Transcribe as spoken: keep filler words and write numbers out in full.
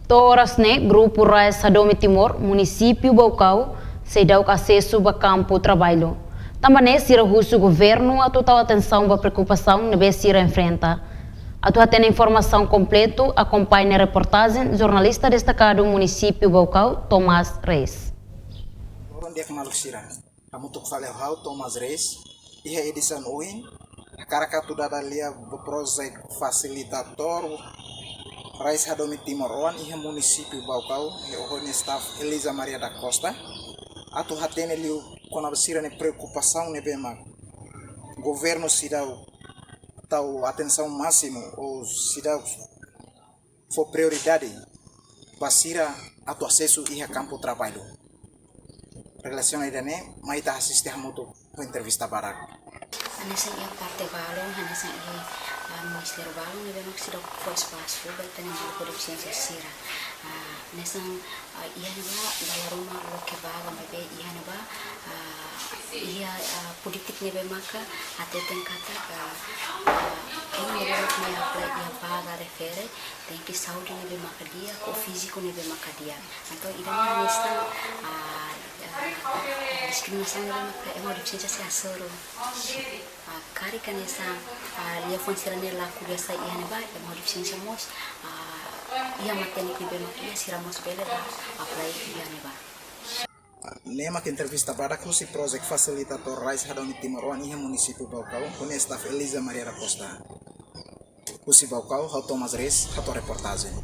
To'o oras ne'e, grupu Rise Hadomi Timor, munisípiu Baucau, seidauk asesu ba kampu traballu. Tanba ne'e, sira husu governu atu tau atensaun ba preokupasaun ne'ebé sira enfrenta. Atu hatene informasaun kompletu, akompaña reportajen jornalista destakadu munisípiu Baucau, Tomás Reis. Bom dia, maluk sira. Hamutuk fali ho ha'u, Tomás Reis. Iha edisaun ohin, hakarak atu dada lia ba projetu fasilitatór Rise Hadomi Timor-Oan iha munisípiu Baucau, iha oho nia staff Eliza Maria da Costa. Atu hatene liu kona-ba sira-nia preokupasaun ne'ebé mak governu seidauk tau atensaun másimu ou seidauk fó prioridade ba sira atu asesu iha kampu traballu. Relasiona ida-ne'e, mai ita asiste hamutuk ho entrevista badak. Hanesan iha parte balun, hanesan iha, ah, ministériu balun ne'ebé mak seidauk fó espasu ba ita-nia maluk ho defisiénsia sira. Ah, hanesan, ah, iha ne'ebá, dala ruma loke vaga ne'ebé iha ne'ebá, ah, iha, ah, polítika ne'ebé maka hateten katak, ah, ah, ema ne'ebé mak mai apply iha vaga refere, tenke saúde ne'ebé maka di'ak, ou fíziku ne'ebé maka di'ak. Entaun, ida-ne'e hanesan, ah, ah, diskriminasaun ne'ebé maka ema ho defisiénsia sei hasoru. Ah, karik hanesan, ah, liafuan sira-ne'e la ko'alia sai iha ne'ebá, ema ho defisiénsia mós, ah, iha matenek ne'ebé maka iha, sira mós bele bá apply iha ne'ebá. Ne'e mak entrevista badak husi projetu fasilitatór Rise Hadomi Timor-Oan iha munisípiu Baucau, ho nia staff Eliza Maria da Costa. Husi Baucau, ha'u Tomás Reis, hato'o reportajen.